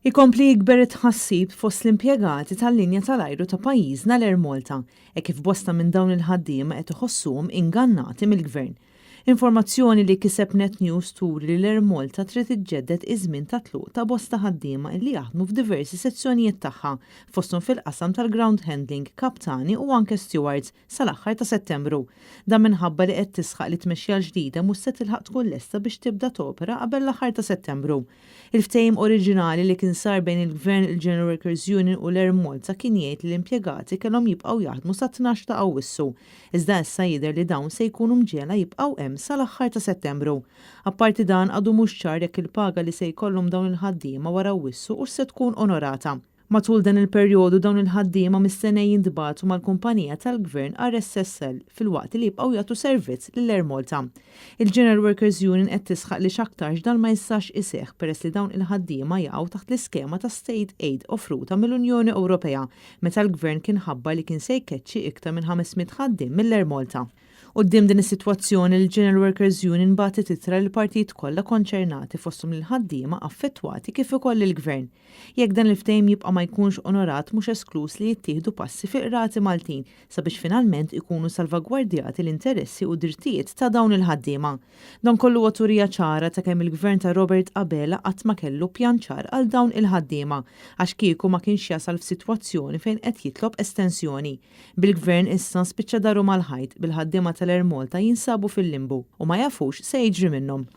Ikompli jikber it-tħassib fost l-impjegati tal-linja tal-ajru ta' pajjiżna l-Air Malta, hekk kif bosta minn dawn il-ħaddiema qed iħossuhom ingannati mill-Gvern. Informazzjoni li kiseb Net News turi li l-Air Malta trid iġġedded iż-żmien ta' tluq ta' bosta ħaddiema illi jaħdmu f'diversi sezzjonijiet tagħha, fosthom fil-qasam tal-ground handling, kaptani u anke stewards, sal-aħħar ta' Settembru. Dan minħabba li qed tisħaq li t-tmexxija l-ġdida mhux se tilħaq tkun lesta biex tibda topera qabel l-aħħar ta' Settembru. Il-ftehim oriġinali li kien sar bejn il-Gvern, il-General Workers Union u l-Air Malta kien jgħid li l-impjegati kellhom jibqgħu jaħdmu sat-12 ta' Awwissu. Iżda issa jidher li dawn se jkunu mġiegħla jibqgħu hemm sal-aħħar ta' Settembru. Apparti dan, għadu mhux ċar jekk il-paga li se jkollhom dawn il-ħaddiema wara Awwissu hux se tkun onorata. Matul dan il-perjodu dawn il-ħaddiema mistennija jintbagħtu mal-kumpanija tal-Gvern RSSL filwaqt li jibqgħu jagħtu servizz lil Air Malta. Il-General Workers Union qed tisħaq li x'aktarx dan ma jistax iseħħ peress li dawn il-ħaddiema jaqgħu taħt l-iskema ta' State Aid offruta mill-Unjoni Ewropea meta l-Gvern kien ħabbar li kien se jkeċċi iktar minn 500 ħaddiem mill-Air Malta. Quddiem din is-sitwazzjoni, il-General Workers Union bagħtet ittra lill-partijiet kollha konċernati, fosthom lill-ħaddiema affettwati kif ukoll lill-Gvern. Jekk dan il-ftehim jibqa' ma jkunx onorat, mhux esklus li jittieħdu passi fil-qrati Maltin sabiex finalment ikunu salvagwardjati l-interessi u drittijiet ta' dawn il-ħaddiema. Dan kollu huwa turija ċara ta' kemm il-Gvern ta' Robert Abela qatt ma kellu pjan ċar għal dawn il-ħaddiema, għax kieku ma kienx jasal f'sitwazzjoni fejn qed jitlob estensjoni. Bil-Gvern issa spiċċa daru mal-ħajt, bil-ħaddiema tal-Air Malta jinsabu fil-limbu u ma jafux se jiġri minnhom.